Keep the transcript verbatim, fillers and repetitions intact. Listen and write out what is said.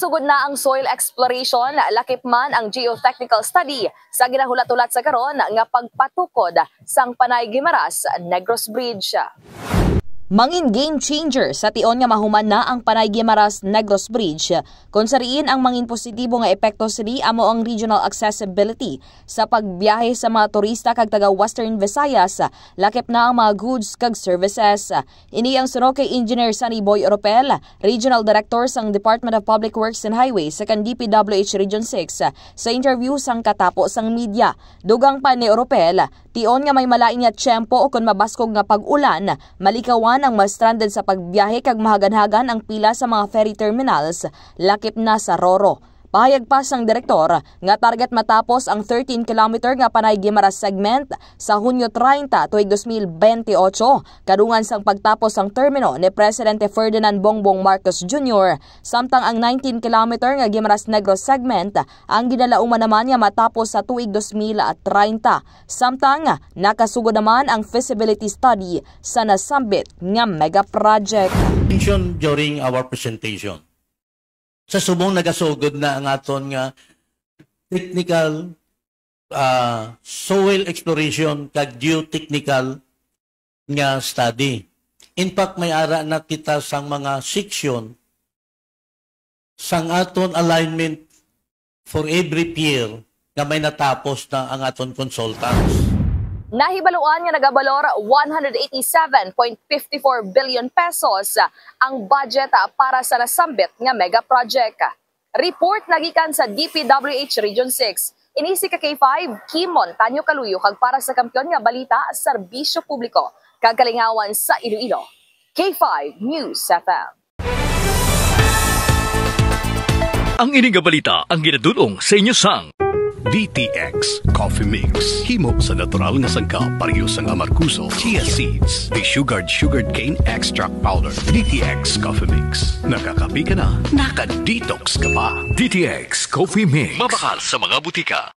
Sugod na ang soil exploration, lakip man ang geotechnical study sa ginahulat-hulat sa karon nga pagpatukod sang Panay Guimaras Negros Bridge. Mangin game changer sa tion nga mahuman na ang Panay Guimaras Negros Bridge, kon sa diin ang mangin positibo nga epekto sini amo ang regional accessibility sa pagbiyahe sa mga turista kag taga Western Visayas, lakip na ang mga goods kag services. Ini ang suno kay Engineer Sunny Boy Oropel, Regional Director sang Department of Public Works and Highways sa kan D P W H Region six, sa interview sang katapo sang media. Dugang pa ni Oropel, tion nga may malain nga tiyempo o kon mabaskog nga pag-ulan, malikawan ang ma-stranded sa pagbiyahe kag mahaganhagan ang pila sa mga ferry terminals, lakip na sa Roro. Pahayag pa sang direktor nga target matapos ang thirteen kilometer nga Panay Guimaras segment sa Hunyo treinta tuig dos mil bente ocho, kadungan sang pagtapos sang termino ni Presidente Ferdinand Bongbong Marcos Junior, samtang ang nineteen kilometer nga Guimaras Negros segment ang ginalauman naman nga matapos sa tuig dos mil treinta, samtang nakasugod naman ang feasibility study sa nasambit nga mega project. Mentioned during our presentation. Sa subong nagasugod na ang aton nga technical, ah, soil exploration kag geotechnical nga study. In fact, may ara na kita sang mga section sang aton alignment for every pier nga may natapos na ang aton consultants. Nahibaluan nga nagabalor one hundred eighty-seven point fifty-four billion pesos ang budget para sa nasambit nga mega project. Report nagikan sa D P W H Region six. Ini si ka K five, Kimon Tanyo Kaluyo, kag para sa Kampiyon nga Balita, Serbisyo Publiko kag Kalingawan sa Iloilo, K five News F M. Ang ini nga balita ang ginadul-ong sa inyo sang D T X Coffee Mix. Himo sa natural nga sangkap, pareho sang amargoso, chia seeds, desugared sugarcane extract powder. D T X Coffee Mix. Nakakape ka na, naka-detox ka pa. D T X Coffee Mix. Mabakal sa mga butika.